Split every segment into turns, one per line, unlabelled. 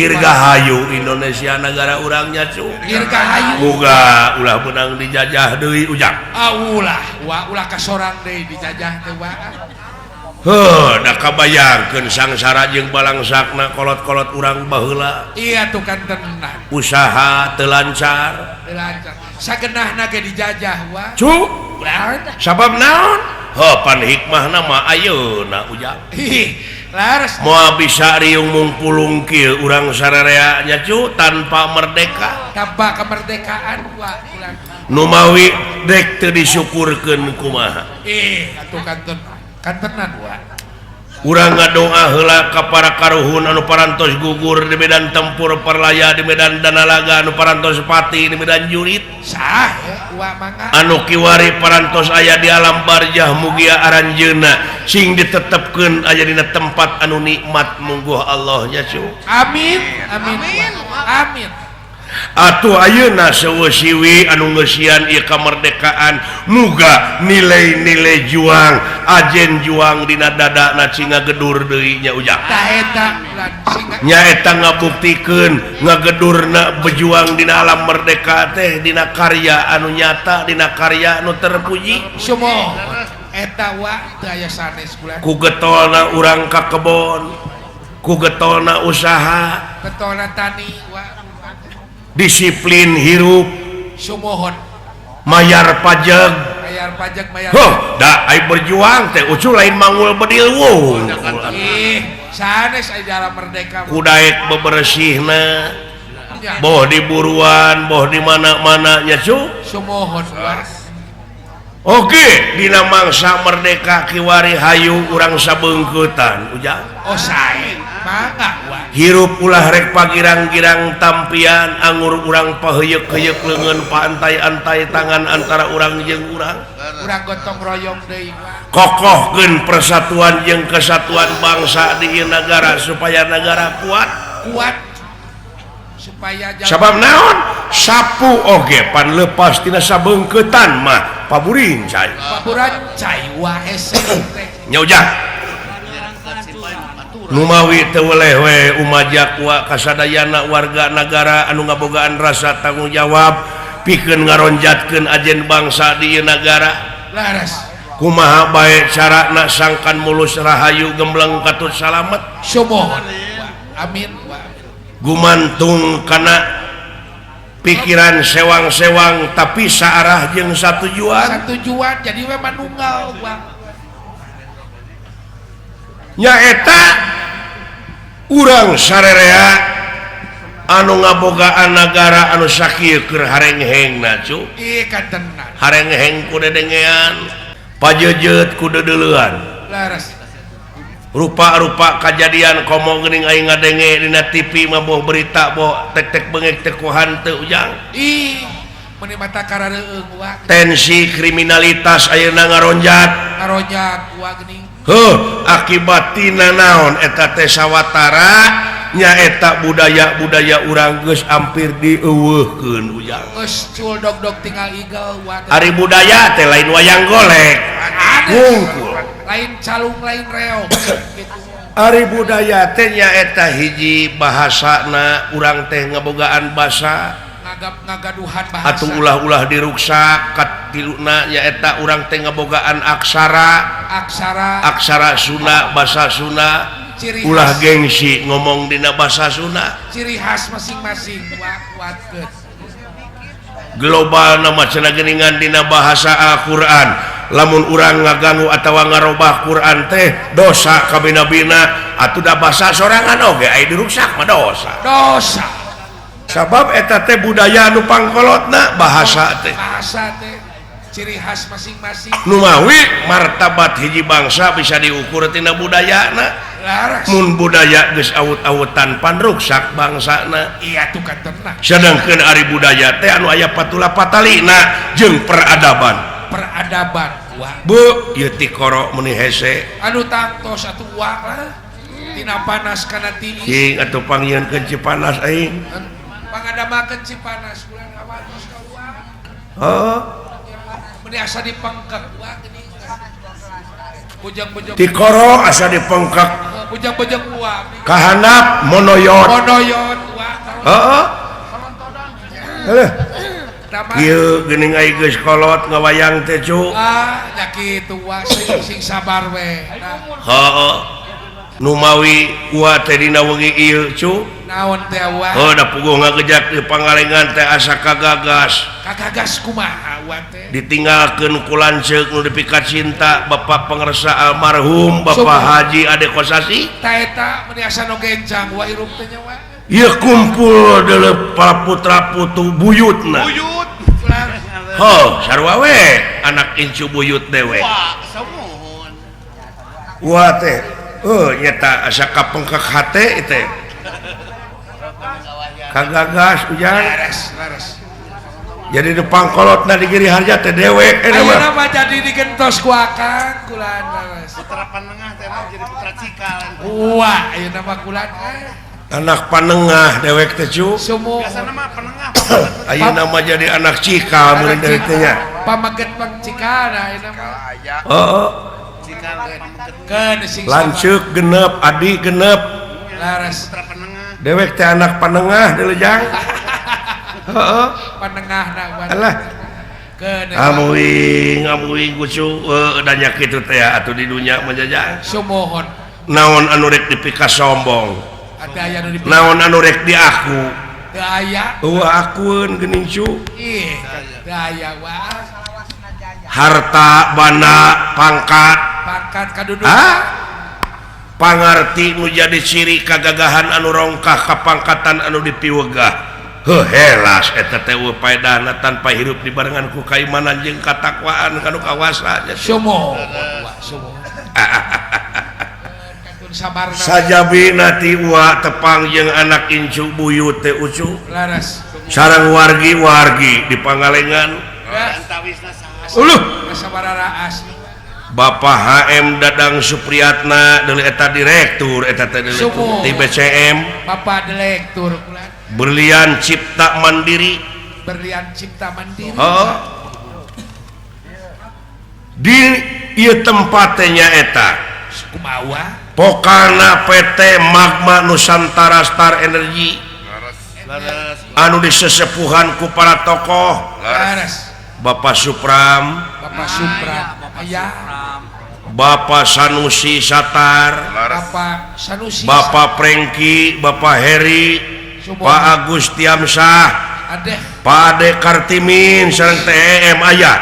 Dirgahayu Indonesia negara urangnya cu.
Dirgahayu.
Muga ulah menang dijajah deui ujang.
Ah ulah, wa ulah kasorang deui dijajah teh wa.
Heuh, da kabayangkeun sangsara jeung balangsakna kolot-kolot urang baheula.
Iya tuh kan tenan.
Usaha teu lancar.
Teu lancar. Sagenahna ge dijajah wa.
Cu, sabab naon? Heuh, pan hikmahna mah ayeuna ujang.
Ih, laras.
Moal bisa riung mungpulung kieu urang sararea nya cu tanpa merdeka.
Tanpa kemerdekaan wa ulah.
Numawi dek teu disyukurkeun kumaha.
Ih, atuh kan tenan. Kan tenan wa.
Urang ngadoa heula ka para karuhun anu parantos gugur di medan tempur parlaya di medan danalaga anu parantos pati di medan jurit.
Sah wa mangga.
Anu kiwari parantos aya di alam barjah mugia aranjeuna sing ditetepkeun aya dina tempat anu nikmat mungguh Allah nya cu.
Amin amin amin. Amin.
Atuh ayeuna seueuh siwi anu ngeusian ieu kamerdekaan muga nilai-nilai juang ajen juang dina dadana cing ngagedur deui nya ujang.
Tah eta
nyaeta ngabuktikeun ngagedurna berjuang dina alam merdeka teh dina karya anu nyata dina karya anu terpuji.
Sumohon eta wa teu aya sanes bulan.
Ku getolna urang ka kebon, ku getolna usaha,
getolna tani wa.
Disiplin hirup
sumohon
mayar pajak
mayar pajak mayar.
Huh, da ai berjuang teh ucu lain mangul bedil wung.
Ih, sanes ai dalam merdeka.
Kudaek bebersihna. Boh di buruan, boh di mana-mana nya cu.
Sumohon wa.
Oke, dina mangsa merdeka kiwari hayu urang sabeungkeutan ujang.
Oh sae, mangga wa.
Hirup ulah rek pagirang-girang tampian angur urang paheuyeuk-heuyeuk leungeun paantai-antai tangan antara urang jeung urang.
Urang gotong royong deui wa.
Kokohkeun persatuan jeung kesatuan bangsa di ieu nagara supaya nagara kuat.
Kuat. Supaya
sabab naon? Sapu oge pan lepas tina sabeungkeutan mah paburin cai.
Paburan cai wa hese teh.
Nya ujang. Numawi teu weleh we umajak wa kasadayana warga nagara anu ngabogaan rasa tanggung jawab pikeun ngaronjatkeun ajen bangsa di ieu nagara.
Laras.
Kumaha bae carana sangkan mulus rahayu gembleng katut salamet.
Sumohon. Amin.
Gumantung kana pikiran sewang-sewang tapi saarah jeung satujuan.
Satujuan jadi we manunggal wa.
Nyaeta urang sarerea anu ngabogaan nagara anu sakieu keur harenghengna cu.
Ih katenan.
Harengheng ku dedengean, pajejeut ku deudeulean.
Laras.
Rupa-rupa kajadian komo geuning aing ngadenge dina TV mah boh berita boh tek-tek bengek teh ku hanteu ujang.
Ih, meuni mata karareueung wa.
Tensi kriminalitas ayeuna ngaronjat.
Ngaronjat wa geuning.
Heuh, akibat tina naon eta teh sawatara nyaeta budaya-budaya urang geus hampir dieuweuhkeun ujang.
Geus cul dog-dog tinggal igel wa.
Ari budaya teh lain wayang golek. Wungkul.
Lain calung lain reog gitu.
Ari budaya teh nyaeta hiji bahasana urang teh ngabogaan basa
ngagaduhan bahasa.
Atuh ulah-ulah diruksak katiluna nyaeta urang teh ngabogaan aksara.
Aksara.
Aksara Sunda, basa Sunda.
Ciri
ulah
khas.
Gengsi ngomong dina basa Sunda.
Ciri khas masing-masing wa kuatkeun.
Global nama cenah geuningan dina bahasa Al-Qur'an. Lamun urang ngaganggu atawa ngarobah Quran teh dosa kabina-bina atuh da basa sorangan oge aya diruksak mah dosa.
Dosa.
Sabab eta teh budaya anu pangkolotna bahasa teh.
Bahasa teh ciri khas masing-masing.
Numawi martabat hiji bangsa bisa diukur tina budayana.
Laras.
Mun budaya geus awut-awutan pan ruksak bangsana.
Iya tuh kan tenang.
Sedangkeun ari budaya teh anu aya patula patalina jeung peradaban.
Peradaban wa.
Bu, ieu tikoro meuni hese.
Anu tangtos atuh wa lah. Tina panas kana tiis.
Cing atuh pangieunkeun Cipanas aing.
Pangadamakeun Cipanas bulan awan tos kaluar.
Heuh.
Meuni asa dipengkek wa geuning. Bujang-bujang.
Tikoro asa dipengkek.
Bujang-bujang uwa.
Kahandap monoyot.
Monoyot uwa.
Heeh. Heuh. Kieu geuning ai geus kolot ngawayang teh cu.
Ah, nya kitu wa sing sabar we.
Heeh. Numawi uwa teh dina wengi ieu cu.
Naon teh uwa?
Heuh da puguh ngagejak di Pangalengan teh asa kagagas.
Kagagas kumaha uwa teh?
Ditinggalkeun ku lanceuk nu dipika cinta Bapak Pangersa almarhum Bapak Haji Ade Kosasi.
Ta eta meuni asa nu gencang uwa hirup teh nya wa.
Ieu kumpul deuleu para putra putu buyutna.
Buyut.
Heuh, sarua we anak incu buyut dewe. Uwa teh heuh nyeta asa kapengkek hate teh. Kagagas ujang.
Laras, laras.
Jadi nu pangkolotna di Giri Harja teh dewek eta mah.
Ayeuna mah jadi digentos ku akang kulan laras.
Putra panengah teh mah jadi putra cikal.
Uwa ayeuna mah kulan.
Anak panengah dewek teh cu.
Biasana mah penengah.
Ayeuna mah jadi anak cikal meureun deui teh nya.
Pamaget pang cikal ayeuna mah.
Heeh.
Cikal pamaget.
Lanceuk genep, adi genep.
Laras.
Putra panengah.
Dewek teh anak panengah deuleu jang. Heeh.
Panengahna wa.
Alah.
Keun.
Amuing, amuing kucu da nya kitu teh atuh di dunya mah jajang.
Sumuhun.
Naon anu rek dipika sombong?
Ada aya nu dipika.
Naon anu rek diaku?
Teu aya.
Eueuh akueun geuning cu.
Ih, teu aya wa.
Harta, banda, pangkat.
Pangkat kadudukan.
Pangarti nu jadi ciri kagagahan anu rongkah kapangkatan anu dipiwegah. Heuh helas eta teh eueuh paedahna tanpa hirup dibarengan ku kaimanan jeung katakwaan kanu kawasa.
Sumuhun wa, sumuhun.
Sajabi nati uwa tepang jeung anak incu buyut teh ucu.
Laras.
Sareng wargi-wargi di Pangalengan. Uluh. Bapak HM Dadang Supriyatna deuleu eta direktur eta teh deuleu di BCM.
Bapak direktur
Berlian Cipta Mandiri.
Berlian Cipta Mandiri.
Heeh. Di ieu tempat teh nya eta.
Kumaha?
Pokana PT Magma Nusantara Star Energy anu disesepuhan ku para tokoh. Bapak Supram,
Bapak Supram, aya,
Bapak Sanusi Satar,
Bapak Sanusi,
Bapak Prengki, Bapak Heri, Pak Agus Tiamsah, Pak Ade Kartimin sareng TEM aya.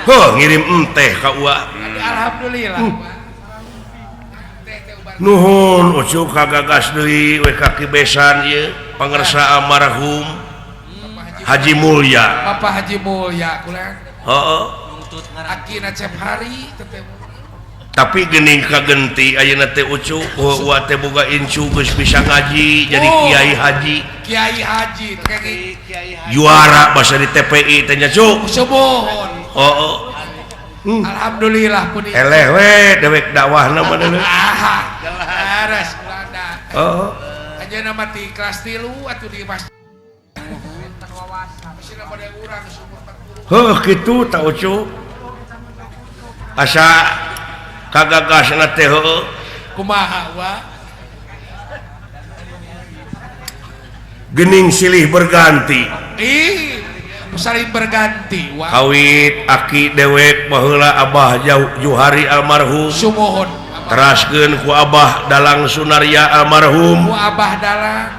Heuh ngirim enteh ka uwa.
Alhamdulillah.
Nuhun ucu kagagas deui we ka kibesan ieu pangersa almarhum Haji Mulya.
Bapak Haji Mulya kulan.
Heeh.
Akina Cep Hari teh.
Tapi geuning kagenti ayeuna teh ucu uwa teh boga incu geus bisa ngaji jadi kiai haji.
Kiai haji teh
juara basa di TPI teh nya cu.
Sumuhun.
Heeh.
Alhamdulillah pun
eleh we dewek dakwahna mah deuleu.
Laras kulanda.
Heeh.
Ayeuna mah ti kelas 3 atuh di masjid. Masih bade urang umur 40.
Heuh kitu ta ucu. Asa kagagasna teh heueuh.
Kumaha wa?
Geuning silih berganti.
Ih, saling berganti wa.
Kawit aki dewek baheula Abah Juhari almarhum.
Sumuhun.
Teraskeun ku Abah Dalang Sunarya almarhum.
Ku Abah Dalang.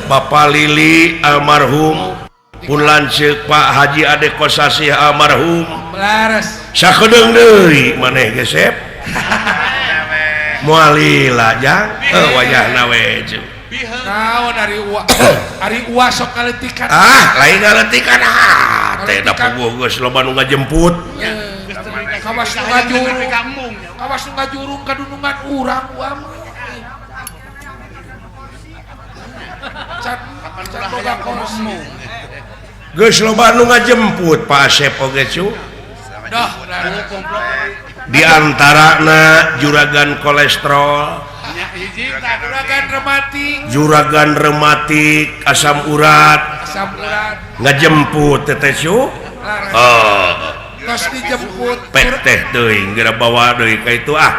Bapak Lili almarhum. Pun lanceuk Pak Haji Ade Kosasih almarhum.
Laras.
Sakedeung deui maneh gesep. Moal lila jang. Heuh wayahna we cu.
Naon ari uwa? Ari uwa sok ngaletikan.
Ah, lain ngaletikan ah. Teh da puguh geus loba nu ngajemput.
Kawas nu ngajurung. Kawas nu ngajurung kadunungan urang uwa mah. Can boga kursi.
Geus loba nu ngajemput Pak Asep oge cu.
Dah,
di antarana juragan kolesterol,
juragan rematik,
juragan rematik, asam urat, ngajemput teteh cu. Oh,
tos dijemput.
Pek teh teuing geura bawa deui ka itu ah.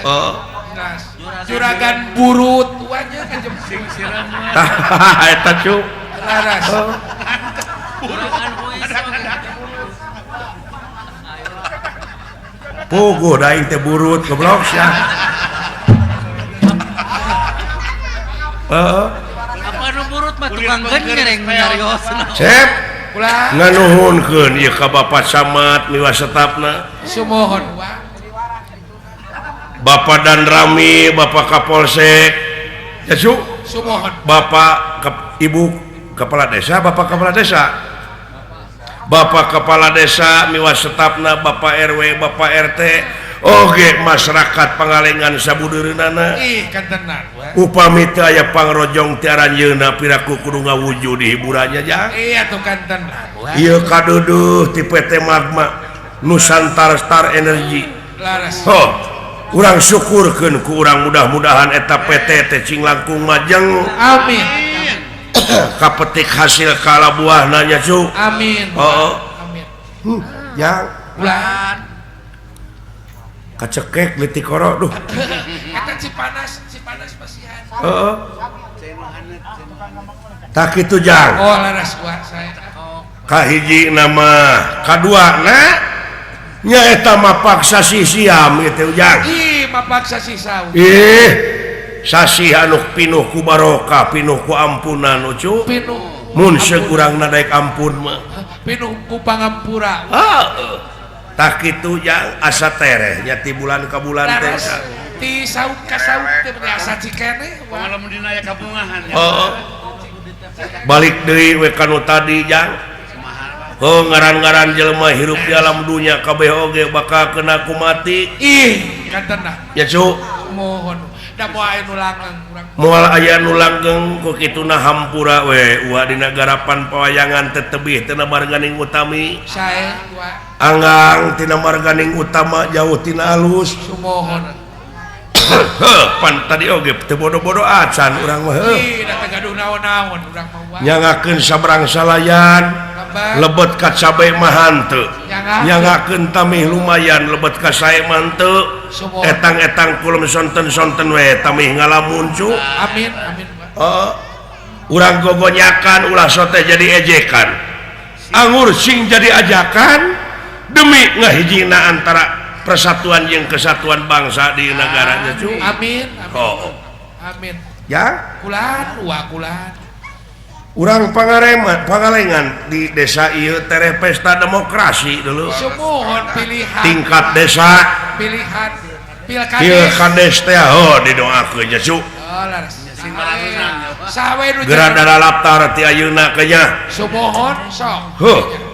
Oh.
Pantas. Juragan burut wanya kajemput.
Sing siram.
Tah eta cu.
Laras.
Juragan huis.
Puguh da aing teh burut goblok sia. Heeh.
Apa nu burut mah tukang genjereng nyariosna.
Cep.
Ulah.
Nganuhunkeun ieu ka Bapak Camat miwa setapna.
Sumohon wa.
Bapak Danrami, Bapak Kapolsek. Ya cu.
Sumohon.
Bapak Ibu Kepala Desa, Bapak Kepala Desa. Bapak Kepala Desa miwa setapna Bapak RW, Bapak RT. Oge masyarakat Pangalengan sabudeureunana.
Ih, kantenan wa.
Upami teu aya pangrojong ti aranjeunna piraku kudu ngawujud di hiburannya jang.
Iya tuh kantenan wa.
Ieu kaduduh ti PT Magma Nusantara Star Energy.
Laras.
Ho, urang syukurkeun ku urang mudah-mudahan eta PT teh cing langkung majeng.
Amin.
Kapetik hasil kalabuahna nya cu.
Amin.
Heeh.
Amin.
Jang.
Ulah.
Kacekek leutik koro duh.
Eta Cipanas, Cipanas masihan.
Heeh. Tak kitu jang.
Oh, laras wa saya.
Kahiji nama, kadua na nyaeta mapak sasih siam ieu jang.
Ih, mapak sasih saum.
Ih, sasih anu pinuh ku barokah, pinuh ku ampunan ucu.
Pinuh.
Mun seurang nadaek ampun mah.
Pinuh ku pangampura.
Heeh. Tak kitu jang asa tereh nya ti bulan ka bulan teh.
Ti saum ka saum teh asa cikene.
Lamun dina aya kabungahan ya.
Heeh. Balik deui we kanu tadi jang. Oh ngaran-ngaran jelema hirup di alam dunya kabeh oge bakal kena ku mati.
Ih, kantenah.
Ya cu.
Mohon. Da moal aya nu langgeng urang.
Moal aya nu langgeng ku kituna hampura we uwa dina garapan pawayangan teh tebih tina marganing utami.
Sae wa.
Anggang tina marganing utama jauh tina alus.
Sumohon.
Heuh, pan tadi oge teu bodo-bodo acan urang mah.
Ih, da teu gaduh naon-naon urang mah wa.
Nyangakeun sabrang salayan. Lebet ka cabe mah henteu. Nyangakeun tamih lumayan lebet ka sae mah henteu. Etang-etang kulem sonten-sonten we tamih ngalamun cu.
Amin amin.
Heeh. Urang gogonyakan ulah sote jadi ejekan. Angur sing jadi ajakan demi ngahijina antara persatuan jeung kesatuan bangsa di negaranya cu.
Amin amin.
Oh.
Amin.
Ya,
kulan wa kulan.
Urang Pangalengan di desa ieu tereh pesta demokrasi dulu.
Sumuhun pilihan.
Tingkat desa.
Pilihan pilkades.
Pilkades teh oh didoakeun nya cu.
Oh laras. Saha we nu
geura dalalaptar ti ayeuna ke nya.
Sumuhun sok.
Heuh.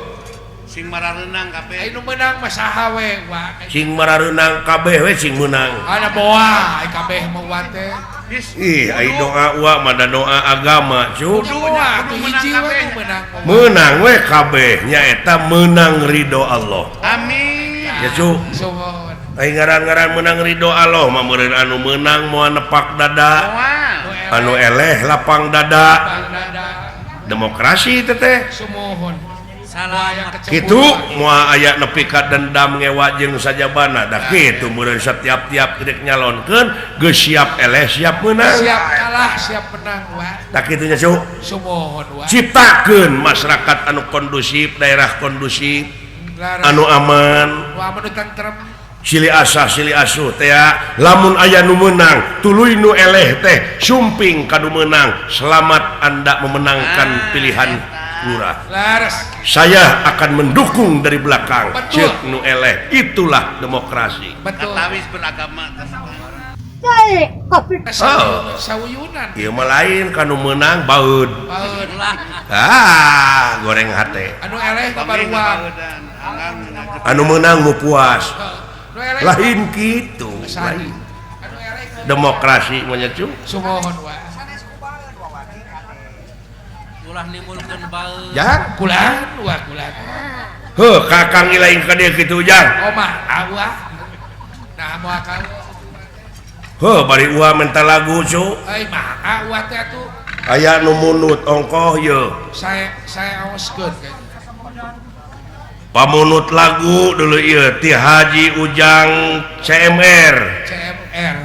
Sing marareunang kabeh.
Ai nu meunang mah saha we wa.
Sing marareunang kabeh we sing meunang.
Ada boa ai kabeh mah wa teh.
Ih, ai doa wa mah da doa agama cu. Meunang we kabeh nyaeta meunang ridho Allah.
Amin.
Ya cu. Ai ngaran-ngaran meunang ridho Allah mah meureun anu meunang moal nepak dada. Anu eleh lapang dada. Demokrasi teh teh.
Sumuhun.
Kitu moal aya nepi ka dendam ngewa jeung sajabana da kitu meureun setiap-tiap rek nyalonkeun geus siap eleh siap meunang.
Siap kalah siap menang wa.
Tah kitu nya cu.
Sumuhun wa.
Ciptakeun masyarakat anu kondusif, daerah kondusif, anu aman.
Wa anu tentrem.
Silih asah silih asuh teh lamun aya nu meunang tuluy nu eleh teh sumping ka nu meunang. Selamat Anda memenangkan pilihan lurah. Saya akan mendukung dari belakang. Ceuk nu eleh, itulah demokrasi.
Betul.
Katawis beragama.
Oh.
Sauyunan.
Ieu mah lain kanu meunang baeud.
Baeud.
Ah, goreng hate.
Anu eleh kabaruang.
Anu meunang mu puas. Lain kitu. Lain. Demokrasi mah nya cu.
Sumohon wa.
Ulah nimbulkeun baeud.
Jang,
kulan wa kulan.
Heuh, kakang ilaing ka dieu kitu jang.
Omah awah. Nah, moal ka.
Heuh, bari uah menta lagu cu.
Euy, mah uah teh atuh.
Aya nu munut ongkoh yeuh.
Saya aoskeun kayaknya.
Pamunut lagu dulu ieu ti Haji Ujang CMR.
CMR.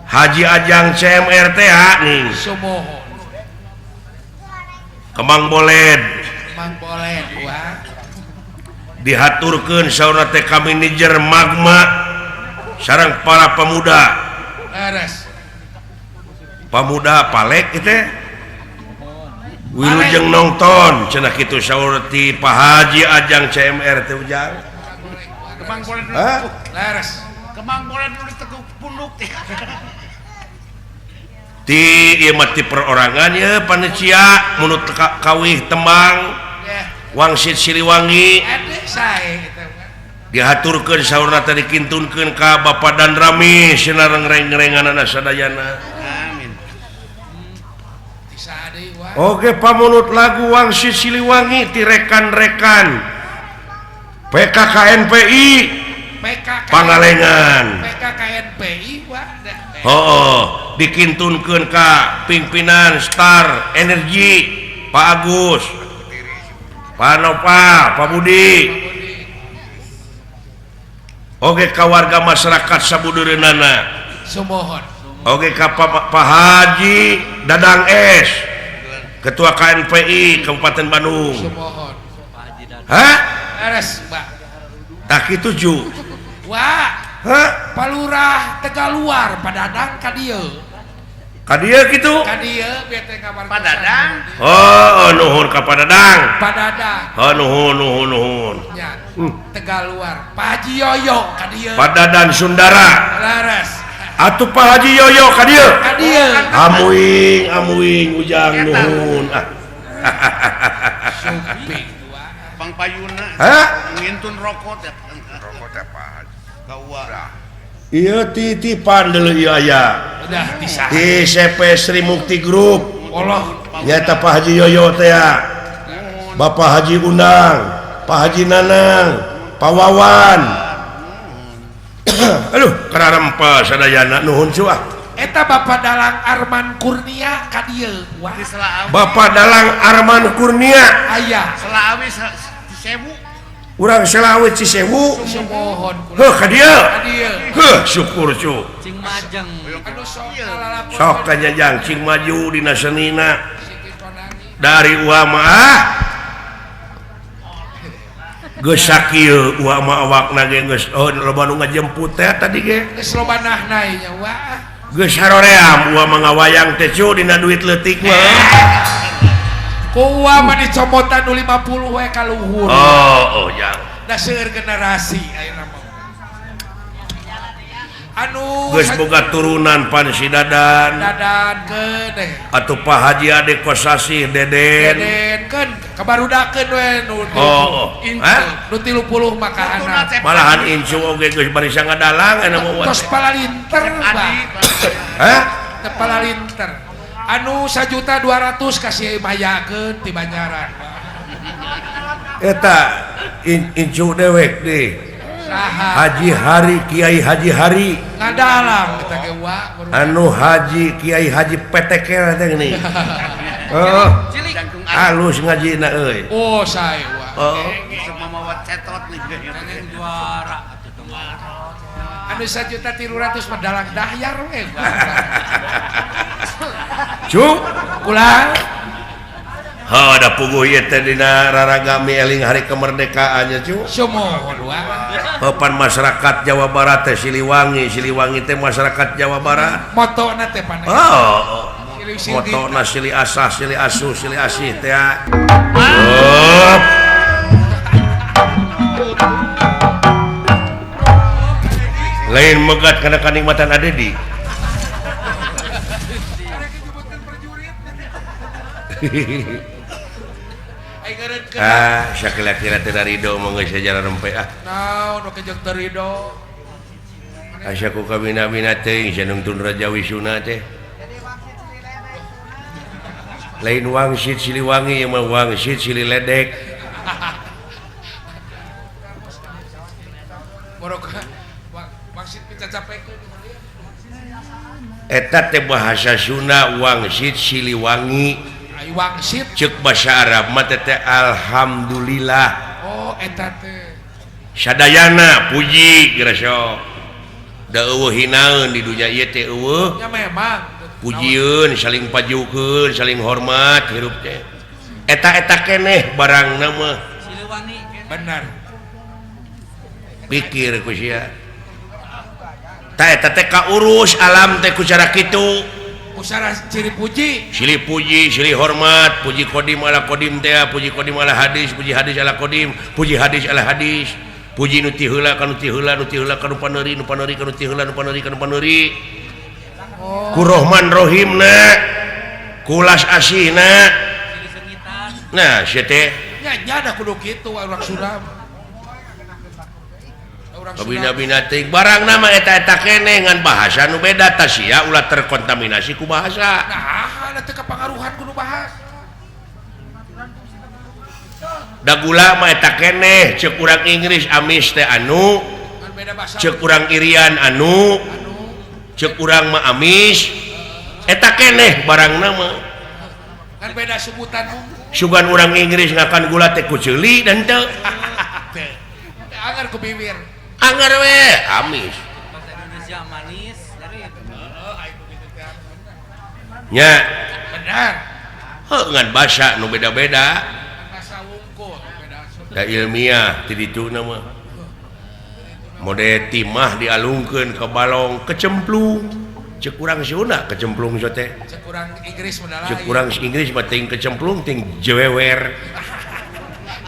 Haji Ajang CMRTH nih.
Sumohon.
Kemang Boled.
Kemang Boled wah.
Dihaturkeun saurna teh ka manajer Magma sareng para pemuda.
Leres.
Pemuda Palek ieu teh. Wilujeng nonton cenah kitu saur ti Pak Haji Ajang CMR teh ujang.
Kemang Boled.
Hah?
Leres.
Kemang Boled nu diteguk punduk teh.
Ti ieu mah ti perorangan ye panitia munut kawih tembang Wangsit Siliwangi dihaturkeun saurna teh dikintunkeun ka Bapak Danrami sinareng reng-renganana sadayana.
Amin.
Oke pamunut lagu Wangsit Siliwangi ti rekan-rekan PKKNPI Pangalengan.
PKKNPI wah.
Oh, dikintunkeun ka pimpinan Star Energy Pak Agus, Pak Nopal, Pak Budi. Oke ka warga masyarakat sabudureunana.
Sumohon.
Oke ka Pak Haji Dadang S, Ketua KNPI Kabupaten Bandung.
Sumohon.
Hah?
Leres, Mbak.
Tak kitu ju.
Wah.
Hah?
Palurah Tegaluar Padadang ka dieu.
Ka dieu kitu?
Ka dieu bete kabar
Padadang.
Oh, nuhun ka Padadang.
Padadang.
Oh, nuhun nuhun nuhun.
Ya. Tegaluar. Pak Haji Yoyo ka dieu.
Padadan Sundara.
Leres.
Atuh Pak Haji Yoyo ka dieu.
Ka dieu.
Amuing amuing ujang nuhun. Ah.
Suping.
Pang payuna.
Hah?
Ngintun rokok teh.
Rokok teh Pak Haji.
Iya titipan dulu ieu aya.
Udah bisa.
Di CP Sri Mukti Group.
Allah.
Nyata Pak Haji Yoyo teh ya. Bapak Haji Undang, Pak Haji Nanang, Pak Wawan. Aduh, kararempa sadayana nuhun cu ah.
Eta Bapak Dalang Arman Kurnia ka dieu. Wah.
Bapak Dalang Arman Kurnia.
Aya.
Selaawi Cisewu.
Urang Selaawi Cisewu.
Sumohon.
Heuh ka dieu.
Ka dieu.
Heuh syukur cu.
Cing majeng.
Anu sok kalalapon.
Sok kanyajang cing maju dina senina. Dari uama ah. Geus sakieu uama awakna ge geus oh loba nu ngajemput teh tadi ge.
Geus loba nahnai nya wah.
Geus haroream uama ngawayang teh cu dina duit leutik mah.
Ku uama dicomotan nu 50 we ka luhur.
Oh, oh jang.
Da seueur generasi ayeuna mah. Anu
geus boga turunan pan si Dadan.
Dadan keun deh.
Atuh Pak Haji Ade Kosasih Deden.
Deden keun kabarudakeun we nu.
Oh, oh.
Nu 30 mah kahana.
Malahan incu oge geus bari sangadalang anu mah.
Tos palalinter Bah.
Hah?
Teu palalinter. Anu 1.200.000 kasih mayakeun ti Banjaran.
Eta incu dewek deh. Haji Hari Kiai Haji Hari
ngadalang kita ge wa
anu Haji Kiai Haji PTK teh geuning. Heeh. Alus ngajina euy.
Oh sae wa.
Heeh.
Mamawa cetot nih
juara atuh teh.
Anu 1.300.000 mah dalang dahyar we.
Cu
ulang.
Ha da puguh ieu teh dina raragami eling hari kemerdekaannya cu.
Sumohon wa.
Papan masyarakat Jawa Barat teh Siliwangi, Siliwangi teh masyarakat Jawa Barat.
Motona teh pan.
Oh. Motona Sili Asah, Sili Asuh, Sili Asih teh. Oh. Lain megat kana kanikmatan Adedi. Ah, sakila-kira teu ridho mah geus sejarah rempe ah.
Naon nu kejeng teu ridho.
Asa ku kabina-bina teuing sanungtun Raja Wisuna teh. Lain wangsit Siliwangi ieu mah wangsit Sililedek.
Borok wangsit picacapekeun.
Eta teh bahasa Sunda wangsit Siliwangi.
Wangsit
cek bahasa Arab mah teh alhamdulillah.
Oh eta teh
sadayana puji geura sok. Da eueuh hinaeun di dunya ieu teh eueuh.
Ya memang.
Pujieun, saling pajukeun, saling hormat hirup teh. Eta-eta keneh barangna mah.
Siliwangi.
Benar.
Pikir ku sia. Tah eta teh kaurus alam teh ku cara kitu.
Ku cara ciri puji.
Silih puji, silih hormat, puji kodim ala kodim teh, puji kodim ala hadis, puji hadis ala kodim, puji hadis ala hadis. Puji nu ti heula ka nu ti heula, nu ti heula ka nu paneuri, nu paneuri ka nu ti heula, nu paneuri ka nu paneuri.
Oh.
Ku Rohman Rohimna, ku ulas asihna. Nah, sia teh
nya nya da kudu kitu urang Sunda. Urang Sunda.
Kabina-bina teuing barang nama eta-eta keneh ngan bahasa nu beda tah sia ulah terkontaminasi ku bahasa.
Nah, da teu kapangaruhan kudu bahasa.
Da gula mah eta keneh ceuk urang Inggris amis teh anu, ceuk urang Irian anu, ceuk urang mah amis eta keneh barangna mah.
Kan beda sebutan.
Sugan urang Inggris ngakan gula teh ku ceuli dan teu.
Anger ku bibir.
Anger we amis.
Bahasa Indonesia manis.
Nya.
Benar.
Heuh ngan basa nu beda-beda. Da ilmiah ti ditu mah. Mode timah dialungkeun ke balong kecemplung. Ceuk urang Sunda kecemplung so teh.
Ceuk urang Inggris mah
lain. Ceuk urang Inggris mah ting kecemplung ting jewewer.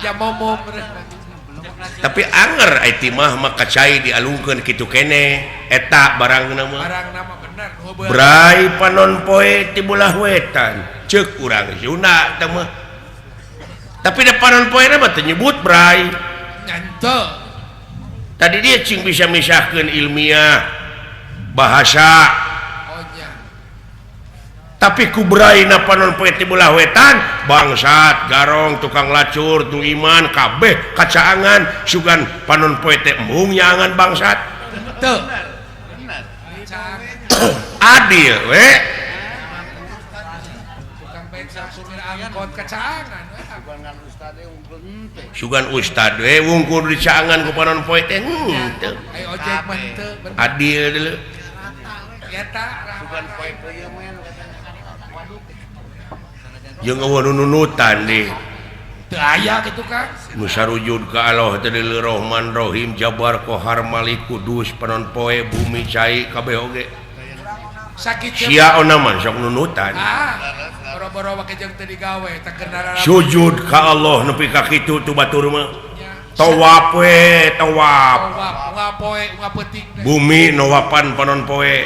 Ya momom.
Tapi anger ai timah mah kacai dialungkeun kitu keneh. Eta barangna mah.
Barangna mah bener.
Brai panon poe ti belah wetan. Ceuk urang Sunda teh mah. Tapi depanan poe mah teu nyebut brai.
Nyanto.
Tadi dia cing bisa misahkeun ilmiah bahasa.
Oh nya.
Tapi ku brai na panon poe ti belah wetan, bangsat, garong, tukang lacur, tu iman, kabeh kacaangan, sugan panon poe teh embung nyaangan bangsat.
Teu.
Adil we.
Angkot kacaangan.
Sugan ustad we wungkul dicaangan ku panon poe teh henteu.
Ai ojek mah henteu.
Adil deuleu.
Eta
sugan poe teh ieu mah.
Jeung eueuh nu nunutan deui.
Teu aya kitu Kang.
Nu sarujud ka Allah teh deuleu Rahman Rahim Jabar Kohar Malik Kudus panon poe bumi cai kabeh oge.
Sakit
sia ona mah sok nunutan.
Ah. Boro-boro make jeung teu digawe teh kendaraan.
Sujud ka Allah nepi ka kitu tu batur mah. Tawaf we, tawaf.
Tawaf, unggal poe, unggal peuting.
Bumi nawapan panon poe.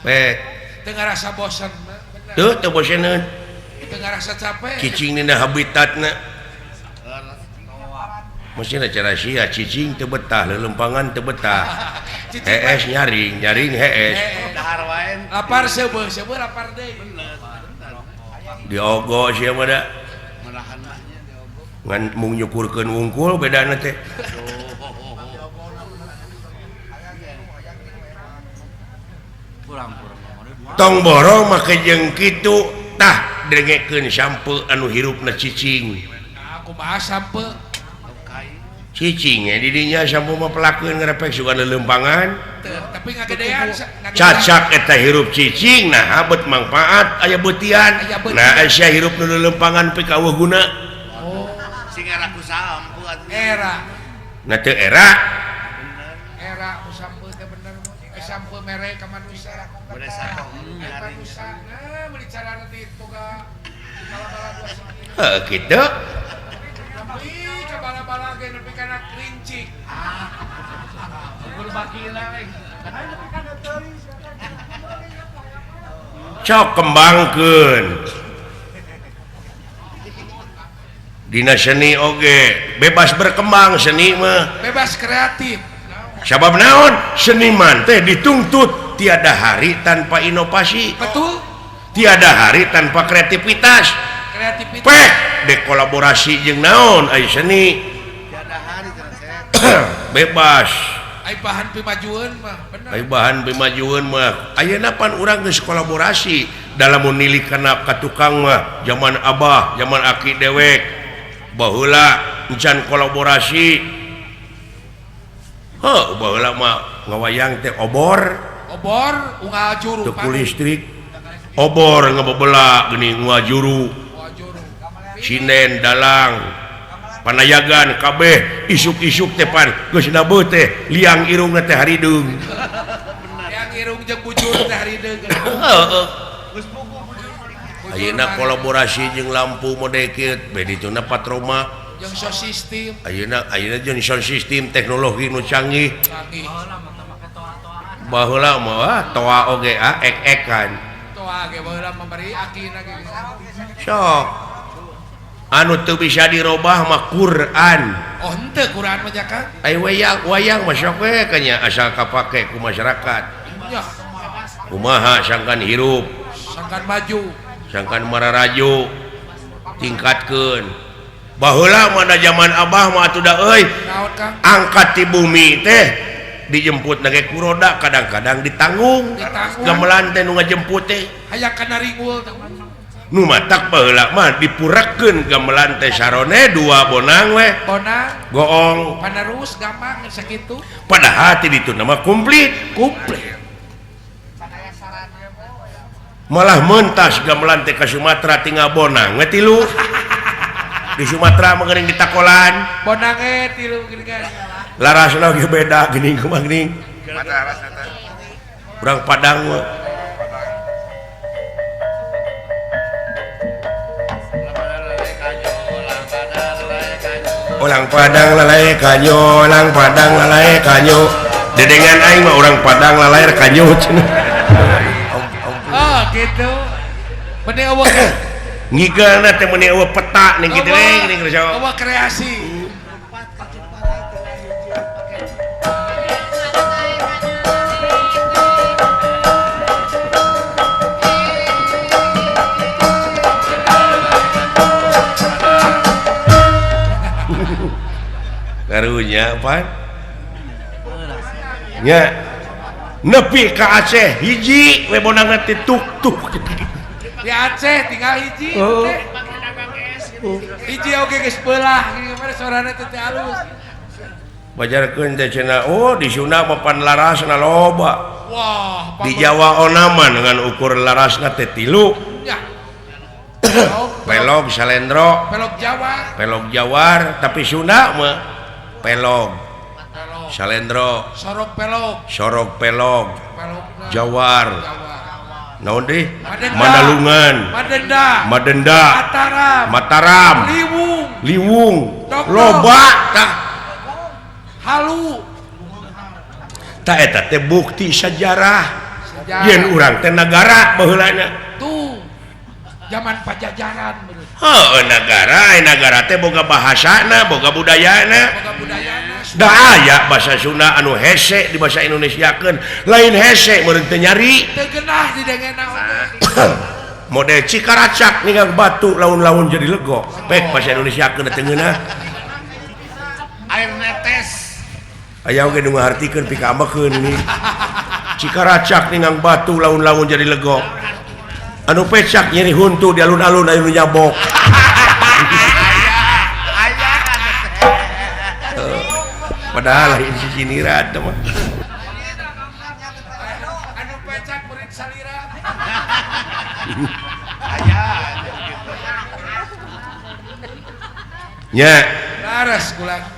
We.
Teu ngarasa bosen.
Teu, teu boseneun.
Teu ngarasa capek.
Cicing dina habitatna. Mestina cara sia cicing teu betah, lelempangan teu betah. Hees nyaring, nyaring hees.
Dahar wae.
Lapar seubeuh, seubeuh lapar deui.
Diogo sia mah da. Ngan mung nyukurkeun wungkul bedana teh. Tong borong make jeung kitu tah dengekeun sampe anu hirupna cicing.
Kumaha sampe?
Cicing di dinya sampe mah pelakeun ngarepek sugan lelempangan.
Tapi ngagedean
cacak eta hirup cicing nah bet mangfaat aya beutian. Nah sia hirup nu lelempangan pika eueuh guna.
Oh,
sing era ku sampe atuh.
Era.
Nah teu era.
Era ku sampe teh bener. Sampe mere ka manusia. Manusia. Nah, meuli carana teh boga bala-bala dua segi.
Heuh kitu.
Ih, ka bala-bala ge nepi kana kerincik. Ukur bakila we.
Cok kembangkeun. Dina seni oge bebas berkembang seni mah.
Bebas kreatif.
Sabab naon? Seniman teh dituntut tiada hari tanpa inovasi.
Betul.
Tiada hari tanpa kreativitas.
Kreativitas.
Pek dekolaborasi jeung naon ai seni.
Tiada hari
bebas.
Ai bahan pimajueun mah bener.
Ai bahan pimajueun mah. Ayeuna pan urang geus kolaborasi dalam nilik kana ka tukang mah zaman abah, zaman aki dewek. Baheula encan kolaborasi. Heuh, baheula mah ngawayang teh obor.
Obor unggal juru.
Teu listrik. Obor ngebebela geuning unggal juru. Sinden dalang panayagan kabeh isuk-isuk teh pan geus nabeuh teh liang irungna teh harideung.
Liang irung jeung bujur teh harideung.
Heeh. Ayeuna kolaborasi jeung lampu mode kieu beh dituna patroma
jeung sound system.
Ayeuna ayeuna jeung sound system teknologi nu canggih. Baheula mah toa oge ah ek-ekan.
Toa ge baheula mah bari akina ge.
Sok. Anu teu bisa dirobah mah Quran.
Oh henteu Quran mah nya Kang.
Ai wayang wayang mah sok we kanya asal kapake ku masyarakat.
Nya.
Kumaha sangkan hirup,
sangkan maju,
sangkan mararaju tingkatkeun. Baheula mah da zaman abah mah atuh da euy. Angkat ti bumi teh dijemput na ge ku roda kadang-kadang ditanggung. Gamelan teh nu ngajemput teh
hayang kana ringul teh.
Nu matak baheula mah dipurakeun gamelan teh sarone dua bonang we.
Bonang
goong
panerus gampang sakitu.
Padahal ti ditu mah komplit, komplit. Malah mentas gamelan teh ka Sumatera tinggal bonang we tilu. Di Sumatera mah geuning ditakolan.
Bonang ge tilu geuning kan.
Larasna ge beda geuning kumaha geuning. Urang Padang mah. Orang Padang lalae kanyo, orang Padang lalae kanyo. Dedengan aing mah orang Padang lalae kanyo cenah.
Oh, gitu. Meni eueuh
ngigeulna teh meni eueuh peta ning kitu we geuning geus.
Eueuh kreasi.
Karunya pan nya nepi ka Aceh hiji we bonangna teh tuk-tuk
di Aceh tinggal hiji teh hiji oge geus beulah gimana sorana teh teh alus
bajarkeun teh cenah oh di Sunda mah pan larasna loba.
Wah,
di Jawa onaman dengan ukur larasna teh tilu
nya.
Pelog salendro,
pelog Jawa,
pelog Jawar, tapi Sunda mah pelog, salendro,
sorok pelog,
sorok pelog, Jawar, naon deui? Mandalungan,
Madenda,
Madenda,
Mataram,
Mataram,
Liwung,
Liwung, loba tah,
halu,
tah eta teh bukti sejarah, yen urang teh nagara baheulana.
Tuh. Zaman Pajajaran bener.
Heuh, nagara, nagara teh boga bahasana, boga budayana.
Boga budayana.
Da aya bahasa Sunda anu hese di bahasa Indonesiakeun, lain hese meureun teu nyari.
Teu geunah didengena oge.
Model Cikaracak ninggang batu laun-laun jadi lego. Pek bahasa Indonesiakeun teu ngeunah.
Air netes.
Aya oge nu ngahartikeun pikaambekeun ini. Cikaracak ninggang batu laun-laun jadi lego. Anu pecak nyeri huntu di alun-alun anu nyabok. Padahal lain si siniran teh mah.
Anu pecak murid salira.
Aya
Nya.
Laras kula.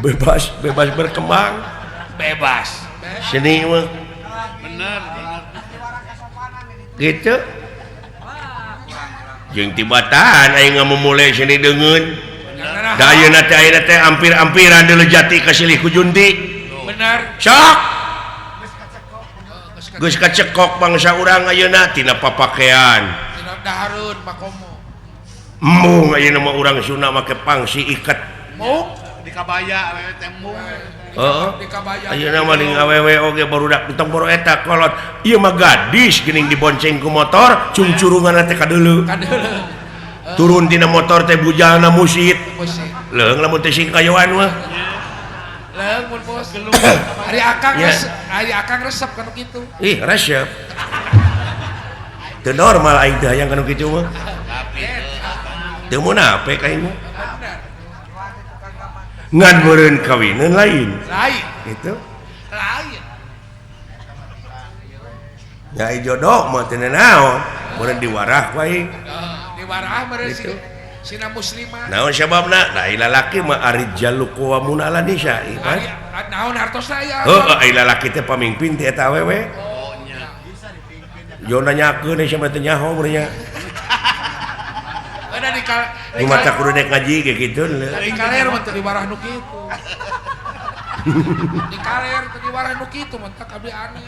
Bebas, bebas berkembang.
Bebas.
Seni mah.
Bener.
Gitu jeung tibatan aing ngamumule seni deungeun da ayeuna teh ampir-ampiran deuleu jati ka silih ku junti.
Bener
sok geus kacekok bangsa urang ayeuna tina papakean
tina dahareun makomo
embung ayeuna mah urang Sunda make pangsi iket
mung
di kabaya we teh mung.
Heeh. Ayeuna mah ning awewe oge barudak entong boro eta kolot. Ieu mah gadis geuning dibonceng ku motor, cungcurunganna teh kadeuleu.
Kadeuleu.
Turun tina motor teh bujalna musit. Leung lamun teh singkayoan mah.
Leung mun bos geluh. Ari akang resep, ari akang resep kanu kitu.
Ih, resep. Teu normal aing teh hayang kanu kitu mah. Teu munafik aing mah. Ngan meureun kawineun lain.
Lain.
Gitu.
Lain.
Ya jodoh mah teu naon, meureun diwarah wae.
Diwarah meureun sina muslimah.
Naon sababna? Da lalaki mah arijalu qawwamuna 'ala nisa.
Naon hartosna aya?
Heuh, ai lalaki teh pamimpin teh eta awewe.
Oh nya.
Yo nanyakeun sia mah teu nyaho meureun nya.
Ada di
nu maca kudu nek ngaji ge kitu.
Di kaler mah teu diwarah nu kitu. Di kaler teu diwarah nu kitu mah tak abdi aneh.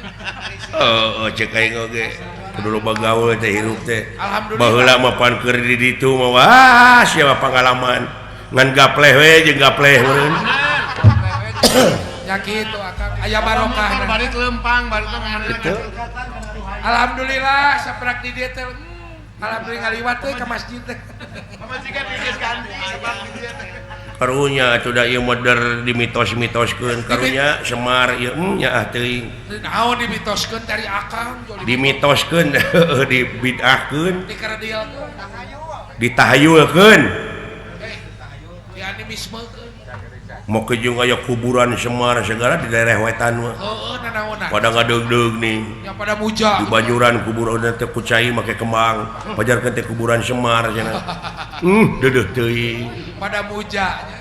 Heeh, cek aing oge. Kudu loba gaul teh hirup teh.
Alhamdulillah.
Baheula mah pan keur di ditu mah wah sia pangalaman. Ngan gapleh we jeung gapleh meureun.
Ya kitu akang aya barokah.
Balik lempang balik teh.
Alhamdulillah saprak di dieu teh. Alhamdulillah ngaliwat teh ka masjid teh.
Pamajikan geus ganti sabab di dieu teh.
Karunya atuh da ieu mah der dimitos-mitoskeun karunya Semar ieu nya ah teuing.
Naon dimitoskeun dari akang
dimitoskeun dibid'ahkeun
dikaradialkeun
ditahayulkeun
dianimismekeun.
Make jeung aya kuburan Semar segala di daerah wetan mah.
Heeh, nanaonan.
Pada ngadeugdeug nih.
Ya pada muja.
Di banjuran kuburan teh ku cai make kembang, pajarkeun teh kuburan Semar cenah. Deudeuh teuing.
Pada muja nya.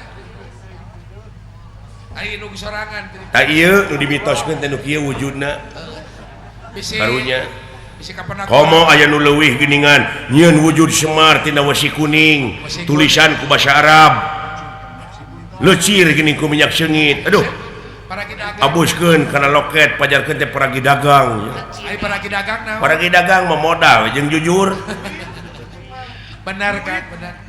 Ari nu sorangan teh.
Tah ieu nu dimitoskeun teh nu kieu wujudna.
Bisi
karunya.
Bisi kapenak.
Komo aya nu leuwih geuningan, nyieun wujud Semar tina wesi kuning, tulisan ku basa Arab. Lecir gini ku minyak seungit. Aduh. Abuskeun kana loket pajarkeun teh paragi dagang.
Ari paragi dagang naon?
Paragi dagang mah modal jeung jujur.
Benar kan, benar.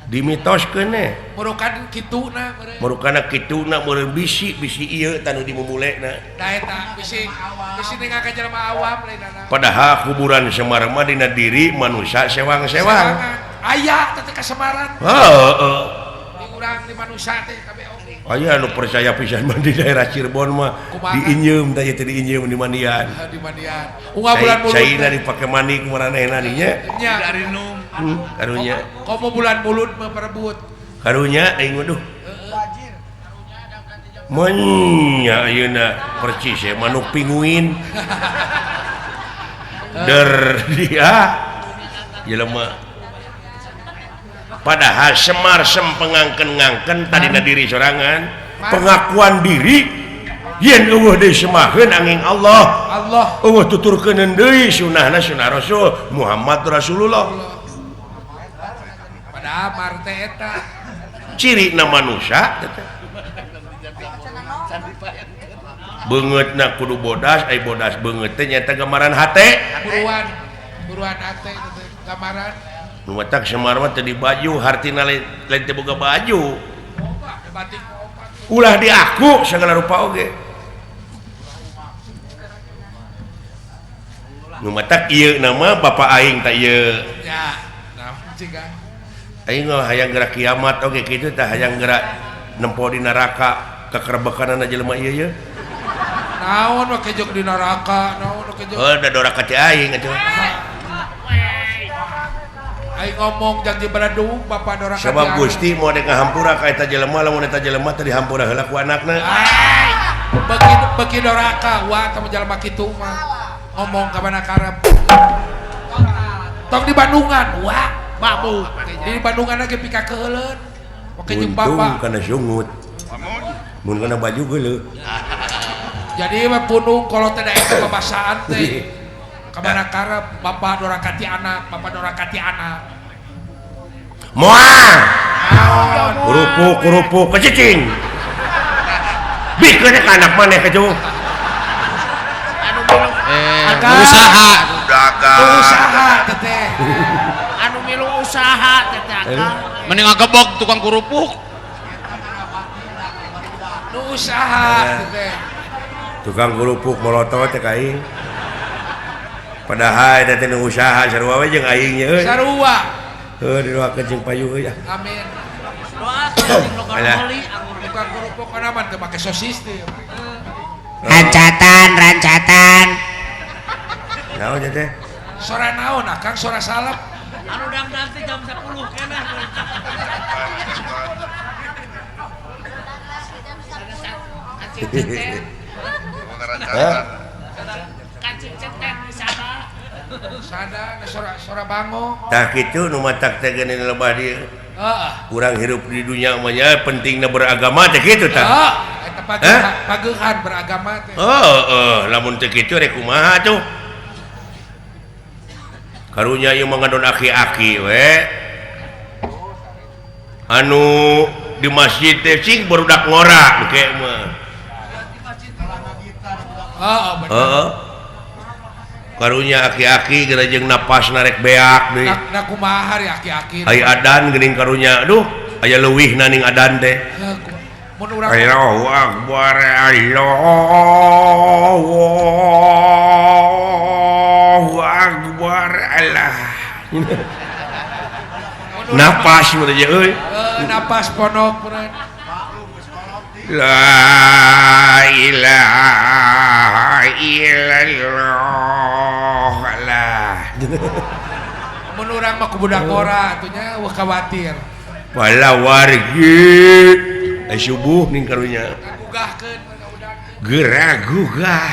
Dimitoskeun eh.
Murukan kituna meureun.
Murukana kituna meureun bisi-bisi ieu tanu dimumulena.
Da eta bisi bisi ningal ka jelema awam lain nana.
Padahal kuburan Semar mah dina diri manusia sewang-sewang.
Aya teh ka Semaran.
Heeh.
Urang di manusia teh kabeh oge.
Aya nu percaya pisan mah di daerah Cirebon mah diinjeum teh teh diinjeum di mandian.
Di mandian. Unggal bulan mulut.
Caina dipake mandi ku maranehna dinya.
Nya.
Darinum.
Karunya.
Komo bulan mulut mah perebut.
Karunya aing waduh.
Wajir.
Menya ayeuna percis ye manuk pinguin. Der dia jelema. Padahal Semar sempengangken-ngangken tadina diri sorangan pengakuan diri yen eueuh deui semaheun angin Allah
Allah
eueuh tuturkeun deui sunahna sunah Rasul Muhammad Rasulullah.
Padahal mar teh eta
cirina manusia teh beungeutna kudu bodas ai bodas beungeut teh nyaeta gambaran hate
buruan buruan hate teh gambaran.
Nu matak Semar mah teu di baju hartina lain teu boga baju. Ulah diaku segala rupa oge. Nu matak ieu nama bapa aing tah ieu.
Ya, naon cing ah.
Aing mah hayang gerak kiamat oge kitu tah hayang gerak nempo di neraka kakerbekanana jelema ieu ye.
Naon we kejok di neraka, naon we kejok.
Heuh da doraka teh aing atuh.
Aing ngomong janji beradung bapak doraka.
Sabab Gusti mau dek ngahampura ka eta jelema lamun eta jelema teh dihampura heula ku anakna.
Beuki beuki doraka wa teh jelema kitu mah. Ngomong ka mana karep. Tong di Bandungan wa babu. Di Bandungan ge pika keuheuleun. Oke jeung bapak.
Untung kana sungut. Mun kana baju geuleuh.
Jadi mah punung kalau teh da eta babasaan teh. Kamana karep bapak doraka ti anak, bapak doraka ti anak.
Moal. Kerupuk kerupuk kecicing. Bikeun ka anak maneh kitu.
Anu milu usaha
dagang.
Usaha teteh.
Anu milu usaha teteh akang. Mending ngagebog tukang kerupuk.
Nu usaha teteh.
Tukang kerupuk molotot teh ka aing. Padahal eta teh nu usaha sarua we jeung aing nya euy.
Sarua.
Heuh didoakeun jeung payu euy ah.
Amin.
Doakeun jeung logor
tukang kerupuk kana mah teu make sosis teh.
Rancatan, rancatan.
Naon teh?
Sora naon akang sora salep.
Anu dangdang teh jam 10 keneh.
Sada sora bango.
Tah kitu nu matak teh geuning lebah dieu. Urang hirup di dunia mah nya pentingna beragama teh kitu tah.
Heeh, eta pagehan beragama teh.
Heeh, lamun teu kitu rek kumaha tuh. Karunya ieu mah ngadon aki-aki we. Anu di masjid teh cing barudak ngora engke mah.
Heeh, bener.
Heeh. Karunya aki-aki geura jeung napas narek beak deui.
Na kumaha ari aki-aki.
Ai adan geuning karunya aduh aya leuwihna ning adan teh.
Mun urang
Allahu akbar Allahu akbar Allah. Napas mun aja euy.
Napas ponok meureun.
La ilaha illallah lah.
Mun urang mah ku budak ora atuh nya eueuh khawatir.
Pala wargi subuh ning karunya.
Gugahkeun udang.
Geura gugah.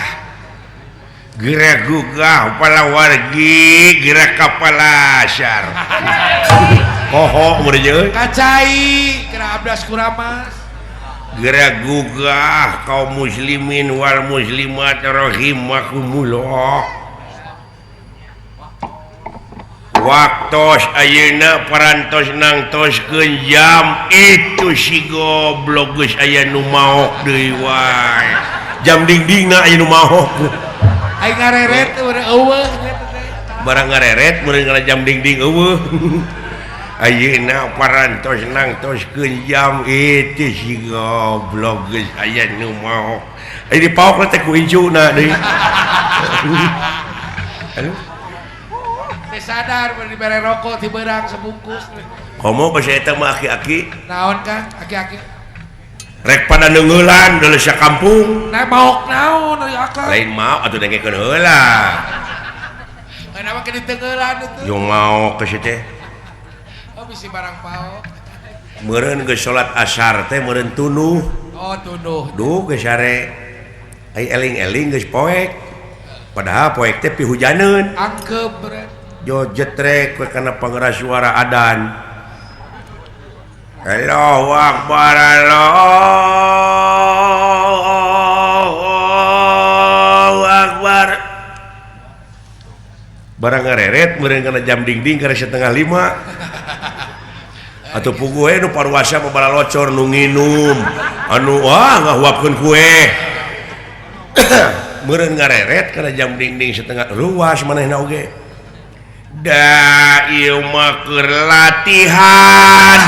Geura gugah pala wargi geura ka palasar. Poho mun euy.
Kacai geura abdas kuramas.
Geura gugah kaum muslimin wal muslimat rahimakumullah. Waktos ayeuna parantos nangtoskeun jam itu si goblok geus aya nu maok deui wae. Jam dingdingna aya nu maok.
Ai ngareret eueuh nya teh.
Barang ngareret meureun kana jam dingding eueuh. Ayeuna parantos nangtoskeun jam itu si goblok geus aya nu maok. Ai dipaok teh ku incuna deui. Aduh.
Teu sadar mun dibere rokok ti beurang sebungkus.
Komo basa eta mah aki-aki.
Naon Kang aki-aki?
Rek pada neungeulan deuleu sakampung.
Nah maok naon ari akang?
Lain maok atuh dengekeun heula.
Kenapa ke diteungeulan itu?
Yo maok ke teh.
Oh bisi barang paok.
Meureun geus salat asar teh meureun tunuh.
Oh tunuh.
Duh geus sare. Ai eling-eling geus poek. Padahal poek teh pihujaneun.
Angkep meureun.
Jo jetrek we kana pangeras suara adan. Allahu akbar Allahu akbar. Barang ngareret meureun kana jam dingding kana 4:30. Atuh puguh we nu paruasa mah balalocor nu nginum anu wah ngahuapkeun kue. Meureun ngareret kana jam dingding setengah ruas manehna oge. Da ieu mah keur latihan.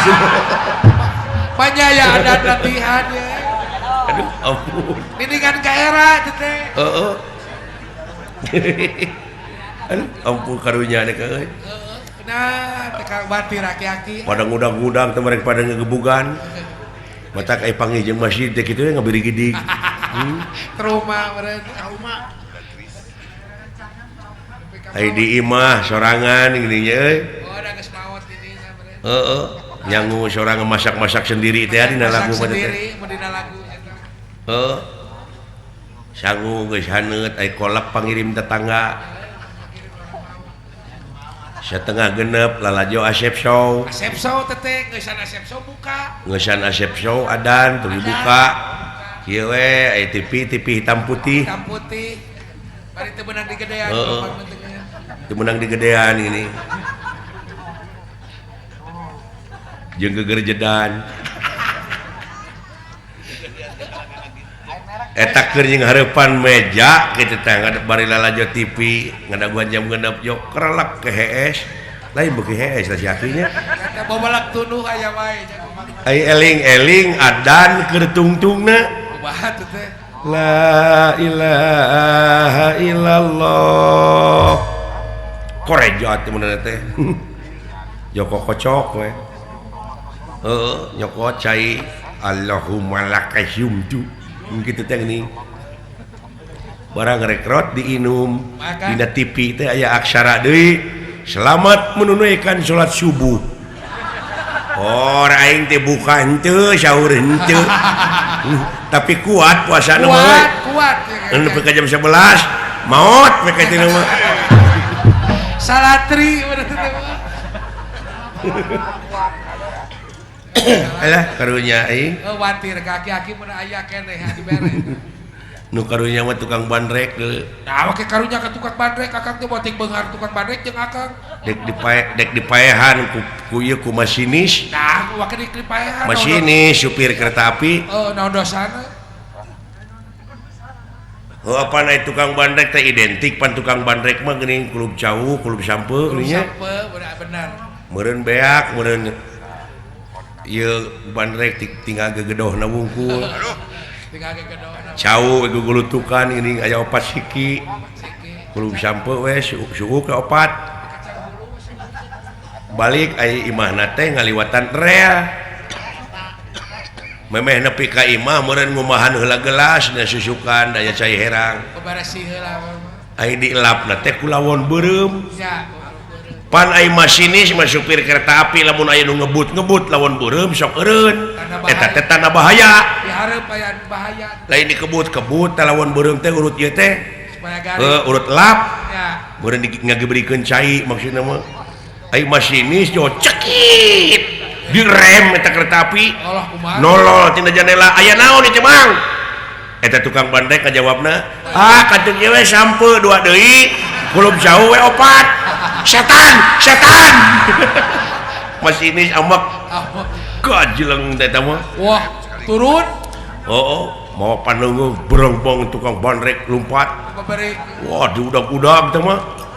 Banyak ya ada latihan ya.
Aduh ampun.
Dindingan ka era teh.
Heeh. Aduh ampun karunya teh euy.
Nah, teh ka batir aki-aki.
Pada ngudang-ngudang teh mereka pada ngegebugan. Matak ai panggih jeung masjid teh kitu ngabirigidig.
Trauma meureun, trauma.
Ai di imah sorangan geuning euy.
Oh, da geus maot di dinya meureun.
Heeh, nyangu sorangan masak-masak sendiri teh dina lagu mah teh.
Sendiri mun dina lagu eta.
Heeh. Sangu geus haneut ai kolak pangirim tetangga. 5:30 lalajo Asep Show.
Asep Show teteh geusan Asep Show buka.
Geusan Asep Show adan teu dibuka. Kieu we ai TV TV hitam putih.
Hitam putih. Bari teu beunang digedean.
Heeh. Teu meunang digedean ini. Jeung gegerjedan. Eta keur jeung hareupan meja kitu teh bari lalajo TV ngadaguan jam 6 jo kerelek ke hees. Lain beuki hees lah si akinya.
Eta babalak tunuh aya wae.
Ai eling-eling adan keur tungtungna.
Kumaha tuh teh?
La ilaha illallah. Korejat teh mun teh. Joko kocok we. Heeh, nyokot cai Allahumma lakasumtu. Kitu teh geuning. Barang rekrot diinum dina TV teh aya aksara deui. Selamat menunaikan salat subuh. Or aing teh buka henteu sahur henteu. Tapi kuat puasana mah.
Kuat, Kuat.
Nepi ka jam 11 maot we ka teu mah.
Salatri bener teh.
Alah karunya aing.
Watir ka aki-aki mun aya keneh dibere.
Nu karunya mah tukang bandrek deui.
Nah, make karunya ka tukang bandrek akang teh boting beunghar tukang bandrek jeung akang.
Dek dipaehan ku ieu ku masinis.
Nah, wake dipaehan.
Masinis supir kereta api.
Heeh, naon dosana?
Heuh pan aya tukang bandrek teh identik pan tukang bandrek mah geuning kulub cau, kulub sampe geuning nya.
Sampe bener.
Meureun beak, meureun ieu bandrek tinggal gegedohna wungkul.
Aduh. Tinggal gegedohna.
Cau gugulutukan geuning aya opat siki. Kulub sampe we suhu ke opat. Balik aya imahna teh ngaliwatan rel. Memeh nepi ka imah meureun ngumahan heula gelas na susukan daya cai herang.
Beberesih heula.
Ai dielapna teh ku lawon beureum.
Nya.
Pan ai masinis mah supir kereta api lamun aya nu ngebut-ngebut lawon beureum sok eureun. Eta teh tanda bahaya.
Dihareup aya bahaya.
Lain dikebut-kebut teh lawon beureum teh urut ieu teh.
Supaya garing.
Heuh, urut lap.
Nya.
Meureun ngagebrikeun cai maksudna mah. Ai masinis jo cekit. Direm eta kereta api. Nolol tina jandela aya naon ieu teh Mang? Eta tukang bandrek ngajawabna, "Ah, kantun ieu we sampe dua deui, kulub jauh we opat." Setan, setan. Masinis amek. Gajleng teh eta mah.
Wah, turun.
Heeh, mawa pandeungeuh berongbong tukang bandrek lumpat. Wah, diudag-udag teh mah.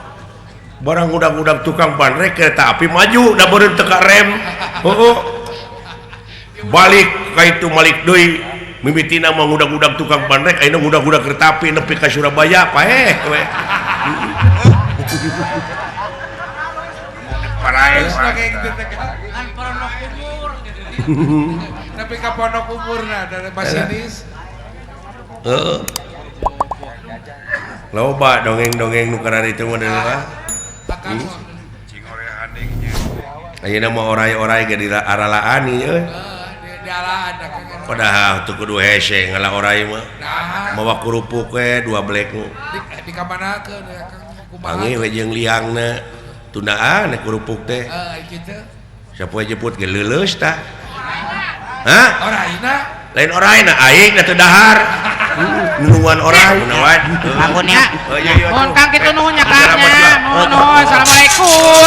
Barang udag-udag tukang bandrek kereta api maju da beureum teu ka rem. Heeh. Balik ka itu malik deui. Mimitina mah ngudag-udag tukang bandrek ayeuna ngudag-udag kereta api nepi ka Surabaya paeh we.
Paraes kayak gitu teh. Kan pondok umur. Nepi ka pondok umurna dari masinis.
Heeh. Loba dongeng-dongeng nu kararitu mah deui. Ayeuna mah orai-orai ge diaralaan ieu euy. Padahal teu kudu hese ngala orai mah. Mawa kerupuk we dua blek nu.
Di kamanakeun ya Kang? Kumaha?
Panggih we jeung liangna. Tundaan kerupuk teh.
Heeh, kitu.
Sapoe jeput ge leuleus tah. Hah?
Oraina?
Lain oraina aing da teu dahar. Nulungan orai kunaon.
Nuhun Kang kitu nuhun nya Kang nya. Nuhun nuhun. Assalamualaikum.